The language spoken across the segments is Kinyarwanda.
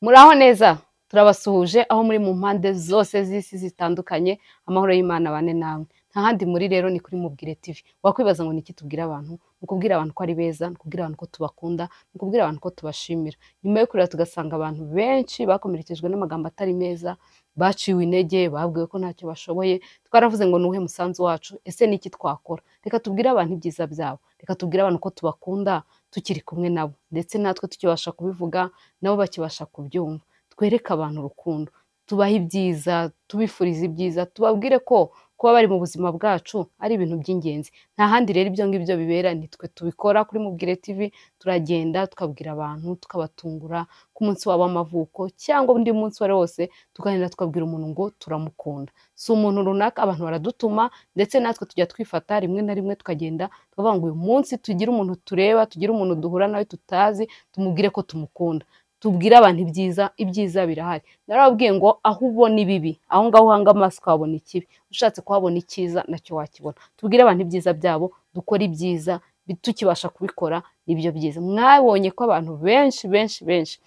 Muraho neza, turabasuhuje aho muri mu mpande zose z'isi zitandukanye, amahoro y'Imana abane namwe. Nta handi muri rero ni kuri Mubwire TV. Wakwibaza ngo ni iki tubwira abantu? Ni ukubwira abantu ko ari beza, ni ukubwira abantu ko tubakunda, ni ukubwira abantu ko tubashimira. Nyuma yo kurira tugasanga abantu benshi bakomerekejwe n'amagambo atari meza, baciwe intege, babwiwe ko ntacyo bashoboye, twaravuze ngo ni uwuhe musanzu wacu, ese ni iki twakora? Reka tubwire abantu ibyiza byabo, reka tubwire abantu ko tubakunda tukiri kumwe nabo, ndetse natwe tukibasha kubivuga nabo bakibasha kubyumva. Twereke abantu urukundo, tubahe ibyiza, tubifurize ibyiza, tubabwire ko kuba bari mu buzima bwacu ari ibintu by'ingenzi. Nta handi rero ibyo ngibyo bibera, nitwe tubikora kuri Mubwire TV, turagenda tukabwira abantu, tukabatungura ku munsi wabo w'amavuko cyangwa undi munsi uwo ari wose, tukagenda tukabwira umuntu ngo turamukunda. Si umuntu runaka, abantu baradutuma, ndetse natwe tujya twifata rimwe na rimwe tukagenda tukavuga ngo uyu munsi tugire umuntu tureba, tugire umuntu duhura nawe tutazi, tumubwire ko tumukunda. Tubwire abantu ibyiza, ibyiza birahari. Narababwiye ngo aho ubona ibibi, aho ngaho uhanga amaso ukabona ikibi, ushatse kuhabona icyiza nacyo wakibona. Tubwire abantu ibyiza byabo, dukore ibyiza, tukibasha kubikora nibyo byiza. Mwabonye ko abantu benshi benshi benshi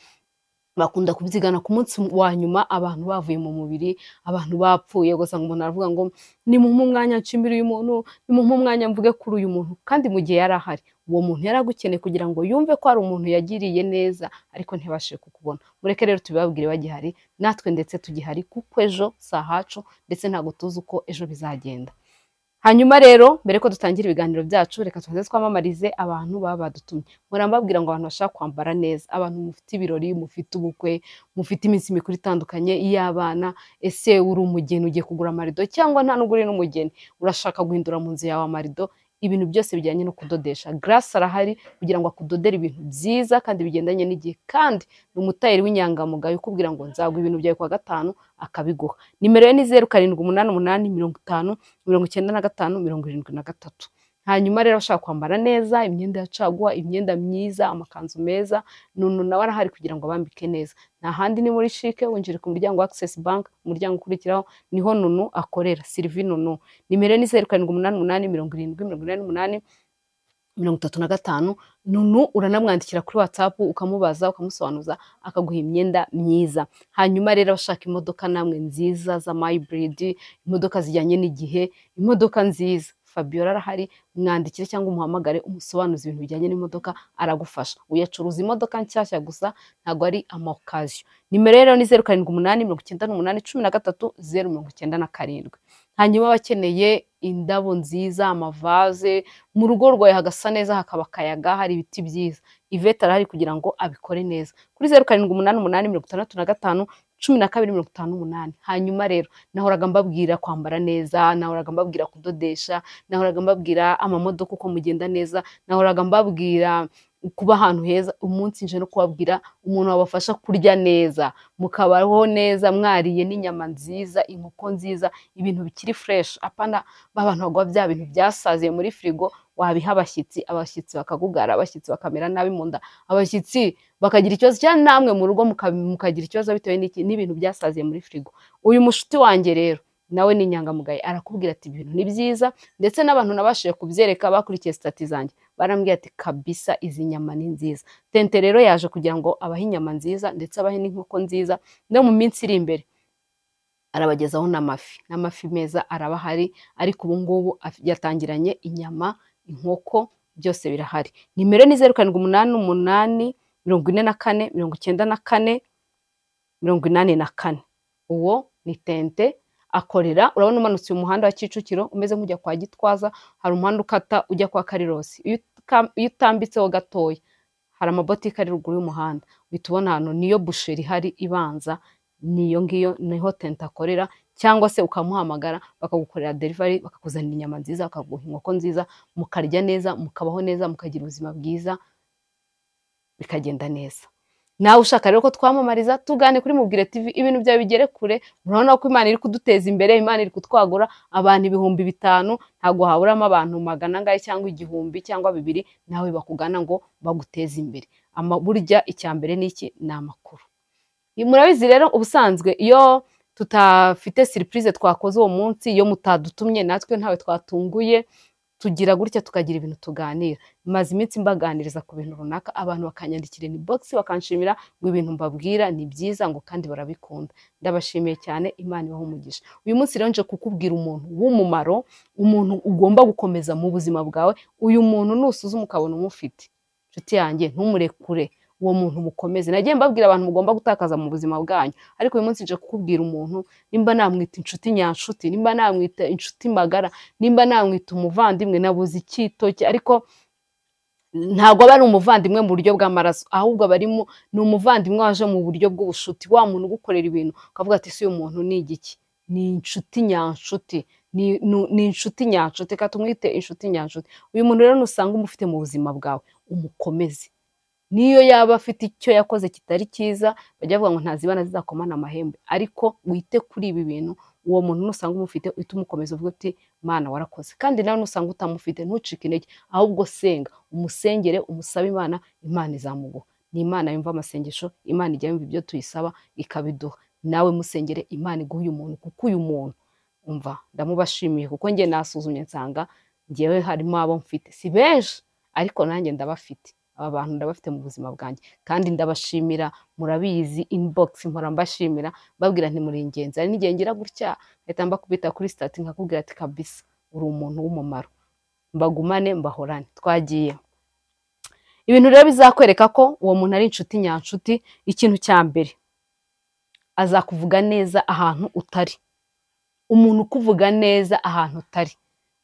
bakunda kubyigana ku munsi wa nyuma, abantu bavuye mu mubiri, abantu bapfuye, ugasanga umuntu aravuga ngo nimumpe umwanya nshimire uyu muntu, nimumpe umwanya mvuge kuri uyu muntu, kandi mu gihe yari ahari uwo muntu yari agukeneye kugira ngo yumve ko hari umuntu yagiriye neza, ariko ntibashe kukubona. Mureke rero tubibabwire bagihari, natwe ndetse tugihari, kuko ejo si ahacu, ndetse ntabwo tuzi uko ejo bizagenda. Hanyuma rero mbere ko dutangira ibiganiro byacu, reka tubanze twamamarize abantu baba badutumye. Mpora mbabwira ngo abantu bashaka kwambara neza, abantu mufite ibirori, mufite ubukwe, mufite iminsi mikuru itandukanye iy'abana, ese uri umugeni ugiye kugura amarido cyangwa nta nubwo uri n'umugeni, urashaka guhindura mu nzu yawe amarido, ibintu byose bijyanye no kudodesha. Grace arahari kugira ngo akudodere ibintu byiza kandi bigendanye n'igihe, kandi ni umutayeri w'inyangamugayo ukubwira ngo nzaguha ibintu byawe kuwa gatanu akabiguha. Nimero ye ni 0788 50 95 73. Hanyuma rero ashaka kwambara neza, imyenda ya caguwa, imyenda myiza, amakanzu meza, Nunu nawe arahari kugira ngo abambike neza. Nta handi ni muri Chic, winjire ku muryango wa Access Bank, umuryango ukurikiraho niho Nunu akorera, Sylvie Nunu. Nimero ni 0788 70 88 35. Nunu uranamwandikira kuri WhatsApp ukamubaza, ukamusobanuza, akaguha imyenda myiza. Hanyuma rero abashaka imodoka namwe nziza za hybrid, imodoka zijyanye n'igihe, imodoka nziza, Fabiola arahari, mwandikire cyangwa umuhamagare umusobanuze ibintu bijyanye n'imodoka, aragufasha. Uyacuruza imodoka nshyashya gusa, ntabwo ari ama occasion. Nimero rero ni 0788 98 13 097. Hanyuma abakeneye indabo nziza, amavaze, mu rugo rwawe hagasa neza, hakaba akayaga, hari ibiti byiza, Yvette arahari kugira ngo abikore neza. Kuri 0788 65 12 58. Hanyuma rero nahoraga mbabwira kwambara neza, nahoraga mbabwira kudodesha, nahoraga mbabwira amamodoka uko mugenda neza, nahoraga mbabwira kuba ahantu heza. Umunsi nje no kubabwira umuntu wabafasha kurya neza, mukabaho neza, mwariye n'inyama nziza, inkoko nziza, ibintu bikiri fresh, apana abantu bagwa bya bintu byasaziye muri frigo, wabiha abashyitsi, abashyitsi bakagugara, abashyitsi bakamera nabi mu nda, abashyitsi bakagira ikibazo, cyangwa namwe mu rugo mukagira ikibazo bitewe n'iki, n'ibintu byasaziye muri frigo. Uyu mushuti wanjye rero nawe ni inyangamugayo, arakubwira ati ibintu ni byiza, ndetse n'abantu nabashije kubyereka bakurikiye stati zanjye barambwira ati kabisa izi nyama ni nziza. Tente rero yaje kugira ngo abahe inyama nziza, ndetse abahe n'inkoko nziza, no mu minsi iri imbere arabagezaho n'amafi, n'amafi meza arabahari, ariko ubu ngubu yatangiranye inyama, inkoko, byose birahari. Nimero ni 0788 44 94 84. Uwo ni Tente akorera. Urabona umanutse uyu muhanda wa Kicukiro umeze nk'ujya kwa Gitwaza, hari umuhanda ukata ujya kwa Karirosi, iyo utambitseho gatoya hari amabotike ari ruguru y'umuhanda, uhita ubona ahantu niyo busheri ihari ibanza, niyo ngiyo niho Tente akorera, cyangwa se ukamuhamagara bakagukorera delivery, bakakuzanira inyama nziza, bakaguha inkoko nziza, mukarya neza, mukabaho neza, mukagira ubuzima bwiza, bikagenda neza. Nawe ushaka rero ko twamamariza, tugane kuri Mubwire TV, ibintu byawe bigere kure. Murabona ko Imana iri kuduteza imbere, Imana iri kutwagura. Abantu 5000 ntabwo haburamo abantu 400 angahe cyangwa 1000 cyangwa 2000 nawe bakugana ngo baguteze imbere. Burya icya mbere ni iki? Ni amakuru. Murabizi rero ubusanzwe iyo tutafite surprise twakoze uwo munsi, iyo mutadutumye natwe ntawe twatunguye, Tugira gutya tukagira ibintu tuganira. Maze iminsi mbaganiriza ku bintu runaka, abantu bakanyandikira inbox bakanshimira ngo ibintu mbabwira ni byiza, ngo kandi barabikunda. Ndabashimiye cyane, Imana ibahe umugisha. Uyu munsi rero nje kukubwira umuntu w'umumaro, umuntu ugomba gukomeza mu buzima bwawe. Uyu muntu nusuzuma ukabona umufite, inshuti yanjye, ntumurekure, uwo muntu mukomeze. Nagiye mbabwira abantu mugomba gutakaza mu buzima bwanyu, ariko uyu munsi nje kukubwira umuntu, nimba namwita inshuti nyanshuti, nimba namwita inshuti magara, nimba namwita umuvandimwe, nabuze icyito cye, ariko ntabwo aba ari umuvandimwe mu buryo bw'amaraso, ahubwo aba ari ni umuvandimwe waje mu buryo bw'ubushuti, wa muntu ugukorera ibintu ukavuga ati ese uyu muntu ni igiki? Ni inshuti nyanshuti, ni inshuti nyanshuti, reka tumwite inshuti nyanshuti. Uyu muntu rero nusanga umufite mu buzima bwawe, umukomeze. Niyo yaba afite icyo yakoze kitari cyiza, bajya bavuga ngo ntazibana zizakomana amahembe, ariko wite kuri ibi bintu. Uwo muntu nusanga umufite, uhite umukomeza uvuge uti Mana warakoze. Kandi nawe nusanga utamufite, ntucike intege, ahubwo senga, umusengere, umusabe Imana, Imana izamuguha. Ni Imana yumva amasengesho, Imana ijya yumva ibyo tuyisaba ikabiduha. Nawe musengere, Imana iguhe uyu muntu, kuko uyu muntu umva ndamubashimiye, kuko njye nasuzumye nsanga njyewe harimo abo mfite, si benshi ariko nanjye ndabafite. Aba bantu ndabafite mu buzima bwanjye kandi ndabashimira. Murabizi, inbox mpora mbashimira, mbabwira nti muri ingenzi. Hari n'igihe ngira gutya mpita mbakubita kuri status nkakubwira ati kabisa uri umuntu w'umumaro, mbagumane mbahorane. Twagiye. Ibintu rero bizakwereka ko uwo muntu ari inshuti nyanshuti. Ikintu cya mbere, azakuvuga neza ahantu utari. Umuntu ukuvuga neza ahantu utari,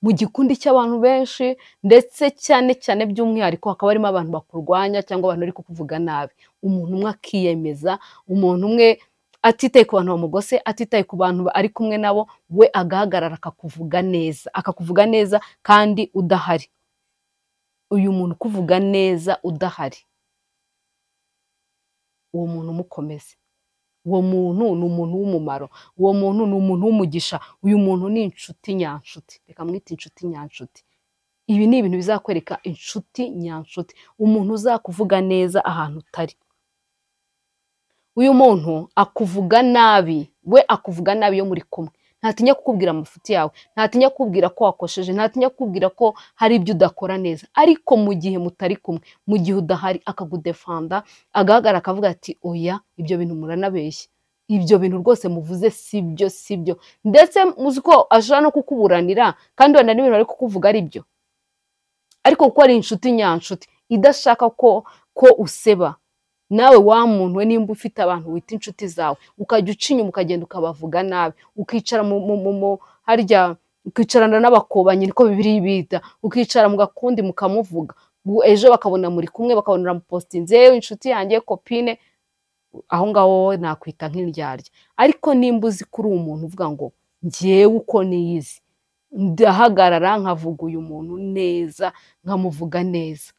mu gikundi cy'abantu benshi, ndetse cyane cyane by'umwihariko hakaba harimo abantu bakurwanya cyangwa abantu bari kukuvuga nabi, umuntu umwe akiyemeza, umuntu umwe atitaye ku bantu bamugose, atitaye ku bantu ari kumwe nabo, we agahagarara akakuvuga neza, akakuvuga neza kandi udahari. Uyu muntu ukuvuga neza udahari, uwo muntu umukomeze. Uwo muntu ni umuntu w'umumaro, uwo muntu ni umuntu w'umugisha, uyu muntu ni inshuti nyanshuti, reka mwite inshuti nyanshuti. Ibi ni ibintu bizakwereka inshuti nyanshuti, umuntu uzakuvuga neza ahantu utari. Uyu muntu akuvuga nabi, we akuvuga nabi iyo muri kumwe. Ntatinya kukubwira amafuti yawe, ntatinya kukubwira ko wakosheje, ntatinya kukubwira ko hari ibyo udakora neza, ariko mu gihe mutari kumwe, mu gihe udahari, akagudefanda, agahagarara akavuga ati oya, ibyo bintu muranabeshya, ibyo bintu rwose muvuze sibyo, sibyo. Ndetse muzi ko ashobora no kukuburanira, kandi wenda n'ibintu ari kukuvuga ari byo, ariko kuko ari inshuti nyanshuti idashaka ko useba. Nawe wa muntu we, nimba ufite abantu wita inshuti zawe, ukajya uca inyuma ukagenda ukabavuga nabi, ukicara mu harya, ukicarana n'abakobanyi, niko Bibiliya ibita, ukicara mu gakundi mukamuvuga, ejo bakabona muri kumwe, bakabona uramupostinze, inshuti yanjye copine, aho ngaho wowe nakwita nk'indyarya. Ariko nimba uzi kuri uwo muntu uvuga ngo njyewe uko niyizi, ndahagarara nkavuga uyu muntu neza, nkamuvuga neza,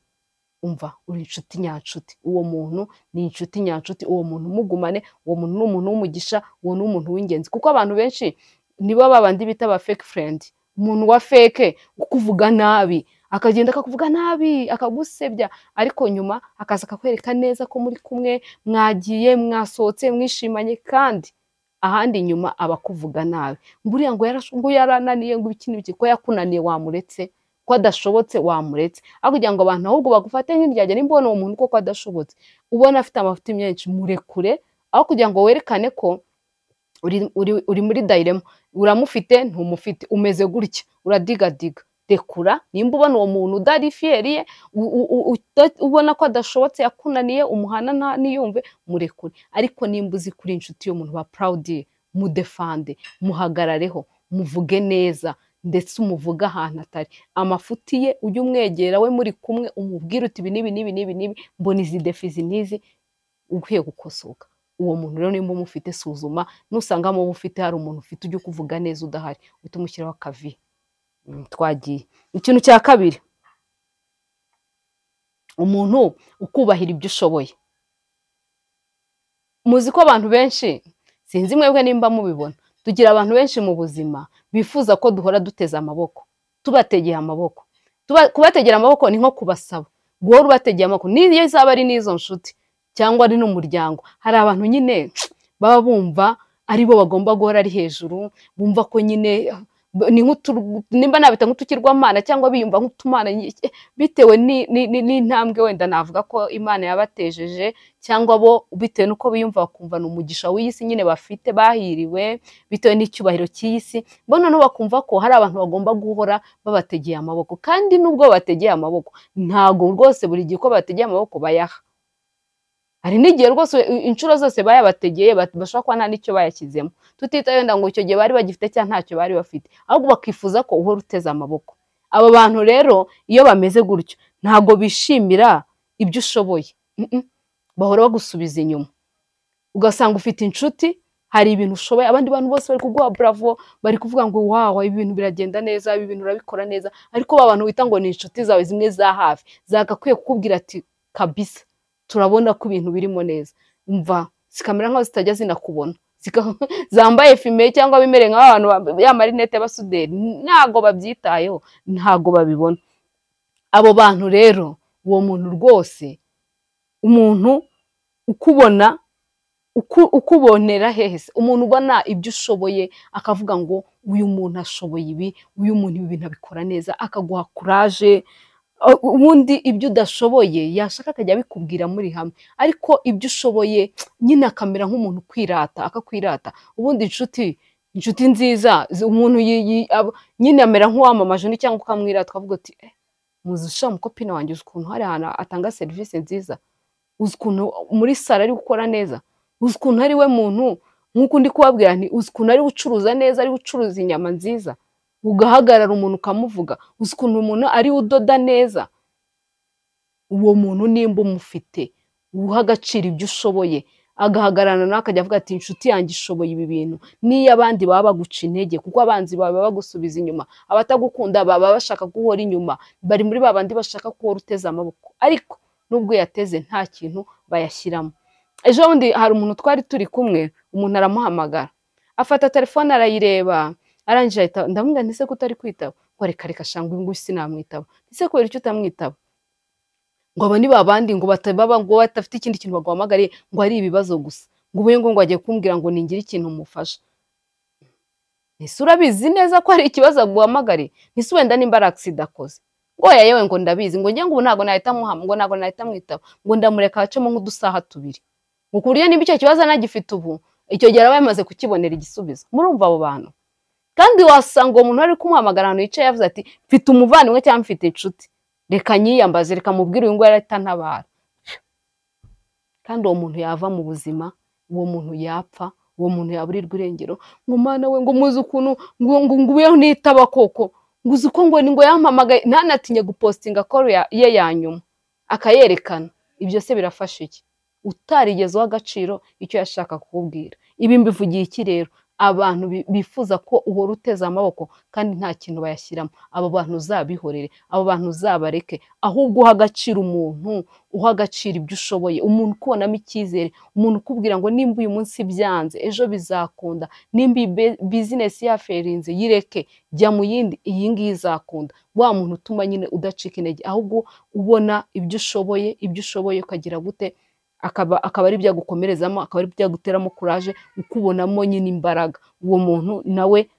umva uri inshuti nyanshuti. Uwo muntu ni inshuti nyanshuti, uwo muntu mugumane, uwo muntu ni umuntu w'umugisha, uwo ni umuntu w'ingenzi. Kuko abantu benshi nibo babandi bita ba fake friend, umuntu wa fake ukuvuga nabi, akagenda akakuvuga nabi, akagusebya, ariko nyuma akaza akakwereka neza ko muri kumwe, mwagiye, mwasohotse, mwishimanye, kandi ahandi nyuma abakuvuga nabi. Buriya ngo yarananiye, ngo iki n'iki, ko yakunaniye wamuretse, ko adashobotse wamuretse. Aho kugira ngo abantu ahubwo bagufate nk'indyarya, nimba ubona uwo muntu koko adashobotse, ubona afite amafuti menshi, murekure, aho kugira ngo werekane ko uri muri dayirema, uramufite ntumufite, umeze gutya, uradigadiga. Rekura. Nimba ubona uwo muntu udari fiyeri ye, ubona ko adashobotse, yakunaniye, umuhana niyumve, murekure. Ariko nimba uzi kuri inshuti y'umuntu, ba proud ye, mudefande, muhagarareho, muvuge neza, ndetse umuvuga ahantu atari amafuti ye, ujye umwegera we muri kumwe, umubwire uti ibi n'ibi n'ibi n'ibi n'ibi, mbona izi defi izi n'izi, ukwiye gukosoka. Uwo muntu rero nimba umufite, suzuma, nusanga mu ufite hari umuntu ufite ujye ukuvuga neza udahari, uhite umushyiraho akavi. Twagiye. Ikintu cya kabiri, umuntu ukubahira ibyo ushoboye. Muzi ko abantu benshi, sinzi mwebwe nimba mubibona, tugira abantu benshi mu buzima bifuza ko duhora duteze amaboko, tubategeye amaboko. Kubategera amaboko ni nko kubasaba, guhora ubategeye amaboko, niyo izaba ari n'izo nshuti cyangwa ari n'umuryango. Hari abantu nyine baba bumva ari bo bagomba guhora ari hejuru, bumva ko nyine Ni nimba nabita nk'utukirwamana cyangwa biyumva nk'utumana bitewe n'intambwe wenda navuga ko Imana yabatejeje, cyangwa bo bitewe n'uko biyumva bakumva ni umugisha w'iyi si nyine bafite, bahiriwe bitewe n'icyubahiro cy'iyi si, bo noneho bakumva ko hari abantu bagomba guhora babategeye amaboko. Kandi nubwo bategeye amaboko, ntago rwose buri gihe uko bategeye amaboko bayaha. Hari n'igihe rwose inshuro zose bayabategeye bashobora kuba nta n'icyo bayashyizemo, tutitaye wenda ngo icyo gihe bari bagifite cyangwa ntacyo bari bafite, ahubwo bakifuza ko uhora uteze amaboko. Abo bantu rero iyo bameze gutyo ntago bishimira ibyo ushoboye, bahora bagusubiza inyuma. Ugasanga ufite inshuti, hari ibintu ushoboye, abandi bantu bose bari kuguha bravo, bari kuvuga ngo wawe ibi bintu biragenda neza, ibi bintu urabikora neza, ariko ba bantu wita ngo ni inshuti zawe zimwe za hafi zagakwiye kukubwira ati kabisa turabona ko ibintu birimo neza, umva zikamera nkaho zitajya zinakubona, zambaye fime cyangwa bimere nk'abantu ya marinete y'abasuderi, ntago babyitayeho, ntago babibona. Abo bantu rero, uwo muntu rwose, umuntu ukubona, ukubonera hehe se, umuntu ubona ibyo ushoboye akavuga ngo uyu muntu ashoboye ibi, uyu muntu ibi bintu abikora neza, akaguha courage. Ubundi ibyo udashoboye yashaka akajya abikubwira muri hamwe, ariko ibyo ushoboye nyine akamera nk'umuntu kwirata, akakwirata. Ubundi inshuti nziza, umuntu nyine amera nk'uwamamaje undi cyangwa ukamwirata, ukavuga uti muzi usha mukopine wanjye, uzi ukuntu hari ahantu atanga serivisi nziza, uzi ukuntu muri salo ari gukora neza, uzi ukuntu ari we muntu, nk'uko ndi kubabwira nti uzi ukuntu ari ucuruza neza, ari ucuruza inyama nziza, ugahagarara umuntu ukamuvuga, uzi ukuntu umuntu ari udoda neza. Uwo muntu nimba umufite, uha agaciro ibyo ushoboye, agahagararana nawe akajya avuga ati inshuti yanjye ishoboye ibi bintu, niyo abandi baba baguca intege, kuko abanzi baba bagusubiza inyuma, abatagukunda baba bashaka guhora inyuma, bari muri ba bandi bashaka guhora uteze amaboko, ariko nubwo yateze nta kintu bayashyiramo. Ejo bundi hari umuntu twari turi kumwe, umuntu aramuhamagara, afata telefone arayireba, arangije ahita ndamubwira nti se ko utari kwitaba, ngo reka reka shanga uyu nguyu sinamwitaba, ese kubera icyo utamwitaba, ngo aba ni babandi ngo batababa ngo batafite ikindi kintu baguhamagariye, ngo ari ibibazo gusa, ngo ubuye ngo agiye kumbwira ngo ningire ikintu mufasha. Ese urabizi neza ko ari ikibazo aguhamagariye? Ese wenda nimba ari accident akoze, ngo oya yewe ngo ndabizi, ngo njye ngo ubu ntago nahita muhama, ngo ntago nahita mwitaba, ngo ndamureka hacemo nk'udusaha tubiri, ngo ku buryo nimba icyo kibazo anagifite ubu, icyo gihe araba yamaze kukibonera igisubizo. Murumva abo bantu? Kandi wasanga uwo muntu ari kumuhamagara ahantu yicaye yavuze ati mfite umuvandimwe cyangwa mfite inshuti, reka nyiyambaze, reka mubwire uyu nguyu arahita antabara. Kandi uwo muntu yava mu buzima, uwo muntu yapfa, uwo muntu yaburirwa irengero, ngo mana we ngo muzi ukuntu ngo nguyeho nitaba koko, ngo uzi uko ngo ngo yampamagaye, ntanatinye gupostinga call ye ya nyuma akayerekana. Ibyo se birafasha iki? Utarigeze uha agaciro icyo yashaka kukubwira. Ibi mbivugiye iki rero? Abantu bifuza ko uhora uteze amaboko kandi nta kintu bayashyiramo, abo bantu uzabihorere, abo bantu uzabareke, ahubwo uha agaciro umuntu, uha agaciro ibyo ushoboye, umuntu ukubonamo icyizere, umuntu ukubwira ngo nimba uyu munsi byanze ejo bizakunda, nimba iyi business yaferinze yireke jya mu yindi, iyi ngiyi izakunda. Wa muntu utuma nyine udacika intege, ahubwo ubona ibyo ushoboye, ibyo ushoboye ukagira gute, akaba ari byagukomerezamo, akaba ari byaguteramo courage, ukubonamo nyine imbaraga. Uwo muntu nawe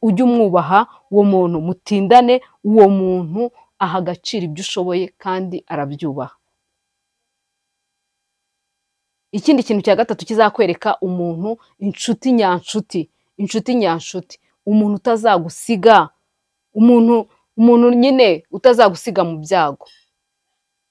ujye umwubaha, uwo muntu mutindane, uwo muntu aha agaciro ibyo ushoboye kandi arabyubaha. Ikindi kintu cya gatatu kizakwereka umuntu inshuti nyanshuti, inshuti nyanshuti, umuntu utazagusiga, umuntu nyine utazagusiga mu byago.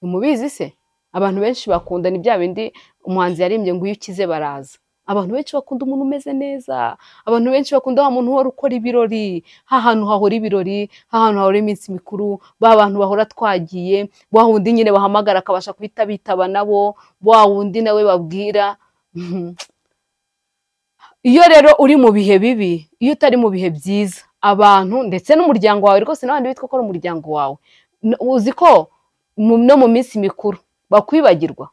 Mubizi se? Abantu benshi bakunda ni bya bindi umuhanzi yarimbye ngo iyo ukize baraza. Abantu benshi bakunda umuntu umeze neza, abantu benshi bakunda wa muntu uhora ukora ibirori, ha hantu hahora ibirori, ha hantu hahora iminsi mikuru, ba bantu bahora twagiye, wa wundi nyine bahamagara akabasha kuhita bitaba nabo, wa wundi nawe babwira. Iyo rero uri mu bihe bibi, iyo utari mu bihe byiza, abantu ndetse n'umuryango wawe rwose n'abandi bitwa ko ari umuryango wawe, uzi ko no mu minsi mikuru bakwibagirwa.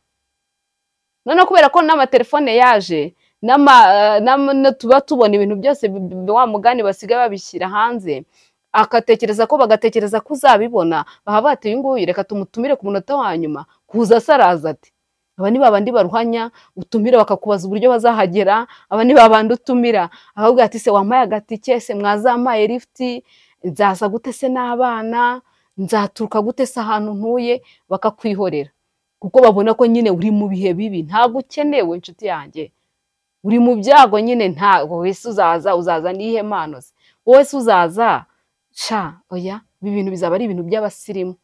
Noneho kubera ko n'amatelefone yaje, tuba tubona ibintu byose wa mugani basigaye babishyira hanze, akatekereza ko bagatekereza ko uzabibona, baba bati uyu nguyu reka tumutumire ku munota wa nyuma, kuza asaraza ati. Aba ni babandi baruhanya utumira bakakubaza uburyo bazahagera. Aba ni babandi utumira akakubwira ati se wampaye agatike, se mwazampaye lifuti, nzaza gute se n'abana, nzaturuka gute se ahantu ntuye, bakakwihorera kuko babona ko nyine uri mu bihe bibi, ntabwo ukenewe inshuti yanjye, uri mu byago nyine, ntabwo wese uzaza, uzaza n'iyihe mpano se, wowe se uzaza sha, oya, ibi bintu bizaba ari ibintu by'abasirimu.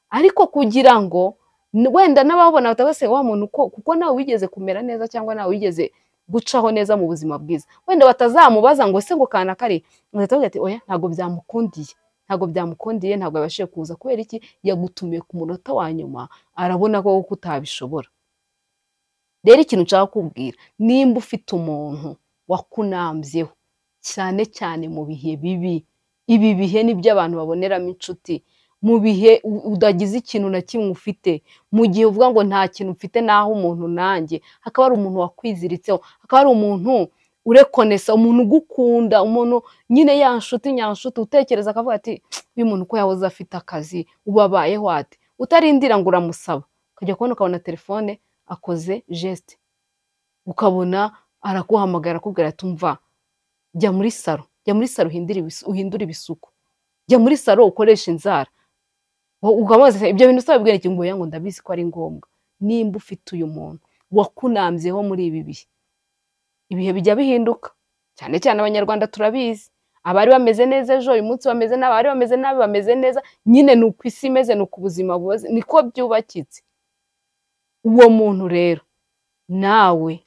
Ariko kugira ngo wenda n'ababona batabase wa muntu ko kuko nawe wigeze kumera neza cyangwa nawe wigeze gucaho neza mu buzima bwiza, wenda batazamubaza ngo se ngo kana kari, batavuga ati oya ntabwo byamukundiye, ntabwo byamukundiye, ntabwo yabashije kuza. Kubera iki? Yagutumiye ku munota wa nyuma, arabona ko utabishobora. Rero ikintu nshaka kubwira, nimba ufite umuntu wakunambyeho cyane cyane mu bihe bibi, ibi bihe nibyo abantu baboneramo inshuti, mu bihe udagize ikintu na kimwe ufite, mu gihe uvuga ngo nta kintu mfite naho umuntu nanjye, hakaba hari umuntu wakwiziritseho, hakaba hari umuntu urekonesa, umuntu ugukunda, umuntu nyine ya nshuti nyanshuti utekereza akavuga ati uyu muntu ko yahoze afite akazi ubabayeho ate, utarindira ngo uramusaba, ukajya kubona ukabona telefone akoze geste, ukabona araguhamagara akubwira ati umva jya muri saro, jya muri saro uhindure ibisuko, jya muri saro ukoreshe inzara. Ukamubaza ibyo bintu usaba bwene ngo ngo ndabizi ko ari ngombwa. Nimba ufite uyu muntu wakunambyeho muri ibi bihe, ibihe bijya bihinduka cyane cyane abanyarwanda turabizi, abari bameze neza ejo uyu munsi bameze nabi, abari bameze nabi bameze neza, nyine ni uko isi imeze, ni uko ubuzima bubaze, niko byubakitse. Uwo muntu rero nawe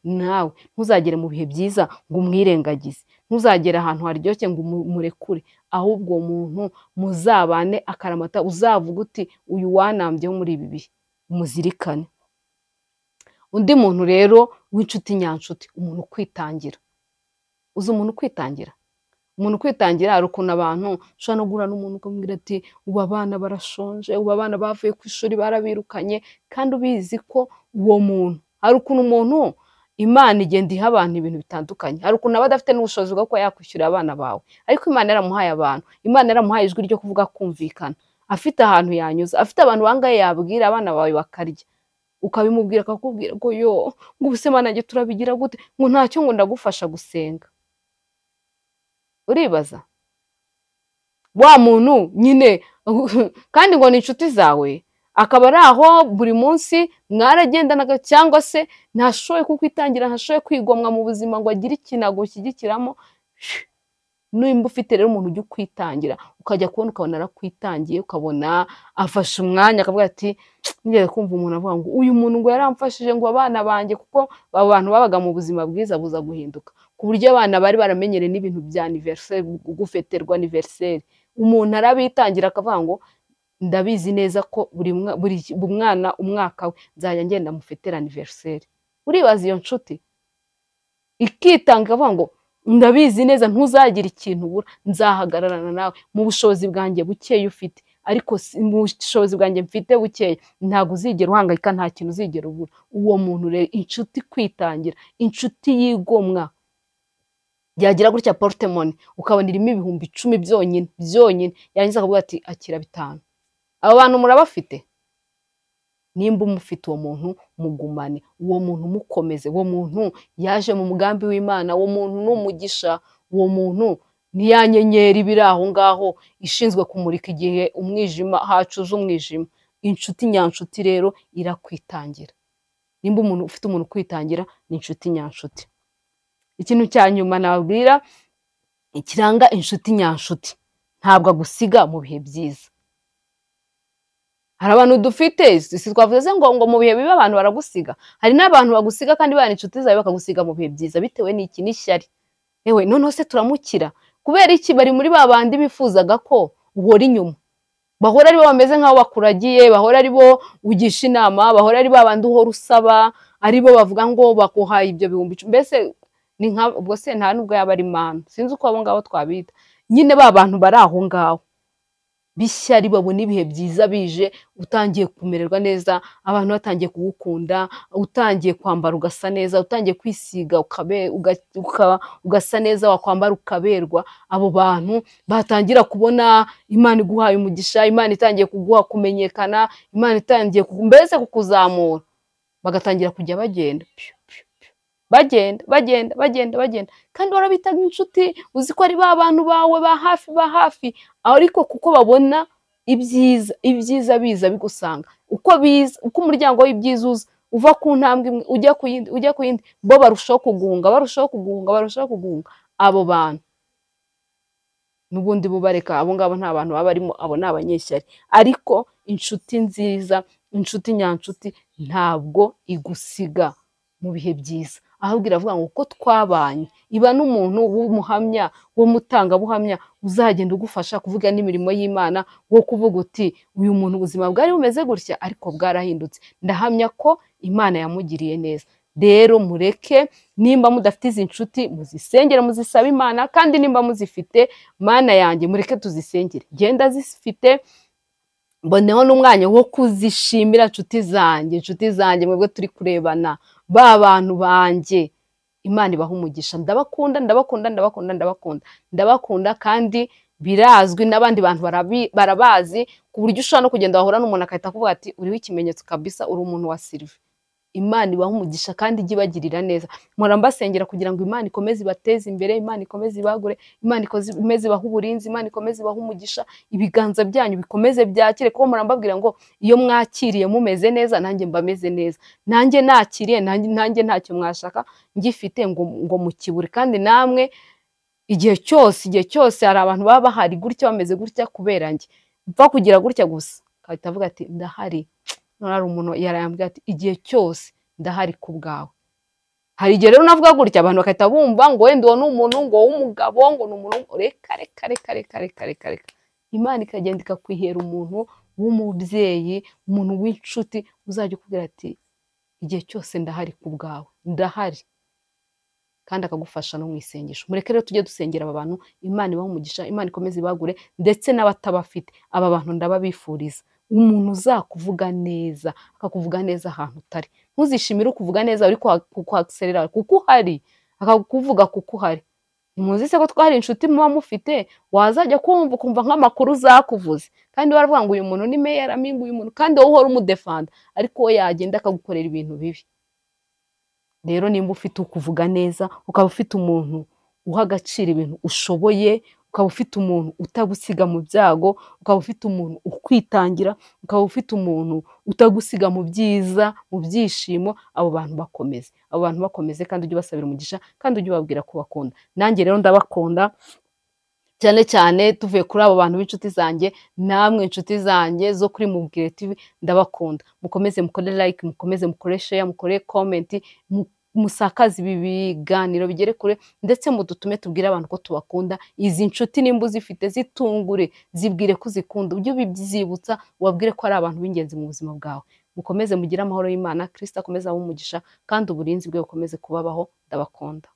ntuzagere mu bihe byiza ngo umwirengagize, ntuzagere ahantu haryoshye ngo umurekure, ahubwo uwo muntu muzabane akaramata, uzavuga uti uyu wanambyeho muri ibi bihe, umuzirikane. Undi muntu rero w'inshuti nyanshuti, umuntu ukwitangira. Uzi umuntu ukwitangira? Umuntu ukwitangira hari ukuntu abantu ushobora no guhura n'umuntu ukamubwira ati ubu abana barashonje, ubu abana bavuye ku ishuri barabirukanye, kandi ubizi ko uwo muntu, hari ukuntu umuntu Imana igenda iha abantu ibintu bitandukanye, hari ukuntu aba adafite n'ubushobozi bwo kuba yakwishyurira abana bawe, ariko Imana yaramuhaye abantu, Imana yaramuhaye ijwi ryo kuvuga kumvikana, afite ahantu yanyuza, afite abantu bangahe yabwira abana bawe bakarya, ukabimubwira akakubwira ngo yo ngo ubuse Mana njye turabigira gute, ngo ntacyo ngo ndagufasha gusenga. Uribaza wa muntu nyine kandi ngo ni inshuti zawe, akaba ari aho buri munsi mwaragendanaga, cyangwa se ntashoboye kukwitangira, ntashoboye kwigomwa mu buzima ngo agire ikintu agushyigikiramo. Nimba ufite rero umuntu ujya ukwitangira, ukajya kubona ukabona arakwitangiye, ukabona afashe umwanya akavuga ati nigeze kumva umuntu avuga ngo uyu muntu ngo yaramfashije ngo abana banjye, kuko abo bantu babaga mu buzima bwiza buza guhinduka, ku buryo abana bari baramenyereye n'ibintu bya anniversaire, gufeterwa anniversaire, umuntu arabitangira akavuga ngo ndabizi neza ko buri mwana umwaka we nzajya ngenda mufetera anniversaire. Uribaza iyo nshuti ikitanga ikavuga ngo ndabizi neza ntuzagira ikintu ubura, nzahagararana nawe mu bushobozi bwanjye bukeya ufite, ariko mu bushobozi bwanjye mfite bukeya ntabwo uzigera uhangayika, nta kintu uzigera ubura. Uwo muntu rero inshuti kwitangira, inshuti yigomwa, yagira gutya portemone ukabona irimo 10,000 byonyine byonyine, yarangiza akavuga ati akira 5. Abo bantu murabafite? Nimba umufite uwo muntu mugumane, uwo muntu mukomeze, uwo muntu yaje mu mugambi w'Imana, uwo muntu n'umugisha, uwo muntu ni ya nyenyeri biri aho ngaho ishinzwe kumurika igihe umwijima hacuze umwijima. Inshuti nyanshuti rero irakwitangira. Nimba umuntu ufite umuntu kwitangira ni inshuti nyanshuti. Ikintu cya nyuma nababwira ikiranga inshuti nyanshuti, ntabwo agusiga mu bihe byiza. Hari abantu dufite, si twavuze ngo ngo mu bihe bibi abantu baragusiga, hari n'abantu bagusiga kandi bana inshuti zawe bakagusiga mu bihe byiza bitewe n'iki? N'ishyari. Ewe noneho se turamukira kubera iki? Bari muri ba bandi bifuzaga ko uhora inyuma, bahora ari bo bameze nk'aho bakuragiye, bahora ari bo ugisha inama, bahora ari ba bandi uhora usaba, ari bo bavuga ngo bakuhaye ibyo 10,000, mbese ni nka ubwo se nta nubwo yaba ari mana, sinzi uko abo ngabo twabita nyine, ba bantu bari aho ngaho bishyari, babona ibihe byiza bije, utangiye kumererwa neza, abantu batangiye kugukunda, utangiye kwambara ugasa neza, utangiye kwisiga ugasa neza, wakwambara ukaberwa, abo bantu batangira kubona Imana iguhaye umugisha, Imana itangiye kuguha kumenyekana, Imana itangiye mbese kukuzamura, Bagatangira kujya bagenda bagenda bagenda bagenda bagenda, kandi warabitaga inshuti, uzi ko ari ba bantu bawe ba hafi ba hafi, ariko kuko babona ibyiza, ibyiza biza bigusanga, uko biza, uko umuryango w'ibyiza uza uva ku ntambwe imwe ujya ku yindi, ujya ku yindi, bo barushaho kuguhunga, barushaho kuguhunga, barushaho kuguhunga. Abo bantu n'ubundi bubareka, abo ngabo nta bantu baba barimo, abo ni abanyeshyari. Ariko inshuti nziza, inshuti nyanshuti ntabwo igusiga mu bihe byiza, ahubwo iravuga ngo uko twabanye. Iba n'umuntu w'umuhamya, w'umutangabuhamya uzagenda ugufasha kuvuga n'imirimo y'Imana, wo kuvuga uti uyu muntu ubuzima bwari bumeze gutya ariko bwarahindutse, ndahamya ko Imana yamugiriye neza. Rero mureke, nimba mudafite izi nshuti muzisengere, muzisabe Imana, kandi nimba muzifite, Mana yanjye mureke tuzisengere. Genda zifite, mboneho n'umwanya wo kuzishimira inshuti zanjye, inshuti zanjye mwebwe turi kurebana, ba bantu banjye, Imana ibaha umugisha. Ndabakunda, ndabakunda, ndabakunda, ndabakunda, ndabakunda, kandi birazwi n'abandi bantu barabazi, ku buryo ushobora no kugenda wahura n'umuntu akahita akuvuga ati uriho ikimenyetso kabisa, uri umuntu wa Sylvie. Imana ibaha umugisha kandi ijye ibagirira neza. Mpora mbasengera kugira ngo Imana ikomeze ibateze imbere, Imana ikomeze ibagure, Imana ikomeze ibahe uburinzi, Imana ikomeze ibahe umugisha, ibiganza byanyu bikomeze byakire, kuko mpora mbabwira ngo iyo mwakiriye mumeze neza, nanjye mba meze neza, nanjye nakiriye, nanjye ntacyo mwashaka ngifite ngo mukibure. Kandi namwe igihe cyose, igihe cyose hari abantu baba bahari gutya, bameze gutya kubera njye, mpfa kugira gutya gusa akahita avuga ati ndahari. None hari umuntu yarayambwiye ati igihe cyose ndahari ku bwawe. Hari igihe rero navuga gutya abantu bagahita bumva ngo wenda uwo ni umuntu ngo w'umugabo, ngo ni umuntu, reka reka reka reka reka reka reka. Imana ikagenda ikakwihera umuntu w'umubyeyi, umuntu w'inshuti uzajya ukubwira ati igihe cyose ndahari ku bwawe, ndahari, kandi akagufasha no mu isengesho. Mureke rero tujye dusengera aba bantu, Imana ibahe umugisha, Imana ikomeze ibagure, ndetse n'abatabafite. Aba bantu ndababifuriza umuntu uzakuvuga neza, akakuvuga neza ahantu utari. Ntuzishimire ukuvuga neza uri kuakserera kuko uhari, akakuvuga kuko uhari. Ntimuzi se ko twari inshuti muba mufite, wazajya kumva ukumva nk'amakuru zakuvuze, kandi baravuga ngo uyu muntu ni meya, araminga uyu muntu, kandi wowe uhora umudefanda, ariko we yagenda akagukorera ibintu bibi. Rero nimba ufite ukuvuga neza, ukaba ufite umuntu uha agaciro ibintu ushoboye, ukaba ufite umuntu utagusiga mu byago, ukaba ufite umuntu ukwitangira, ukaba ufite umuntu utagusiga mu byiza, mu byishimo, abo bantu bakomeze, abo bantu bakomeze, kandi ujye ubasabira umugisha, kandi ujye ubabwira ko bakunda. Nanjye rero ndabakunda cyane cyane, tuvuye kuri abo bantu b'inshuti zanjye, namwe inshuti zanjye zo kuri Mubwire TV ndabakunda. Mukomeze mukore like, mukomeze mukore share, mukore comment, musakaze ibi biganiro bigere kure, ndetse mudutume tubwire abantu ko tubakunda. Izi nshuti nimba uzifite zitungure, zibwire ko uzikunda, ujye ubibyibutsa, ubabwire ko ari abantu b'ingenzi mu buzima bwawe. Mukomeze mugire amahoro y'Imana, Kristo akomeze abe umugisha, kandi uburinzi bwe bukomeze kubabaho. Ndabakunda.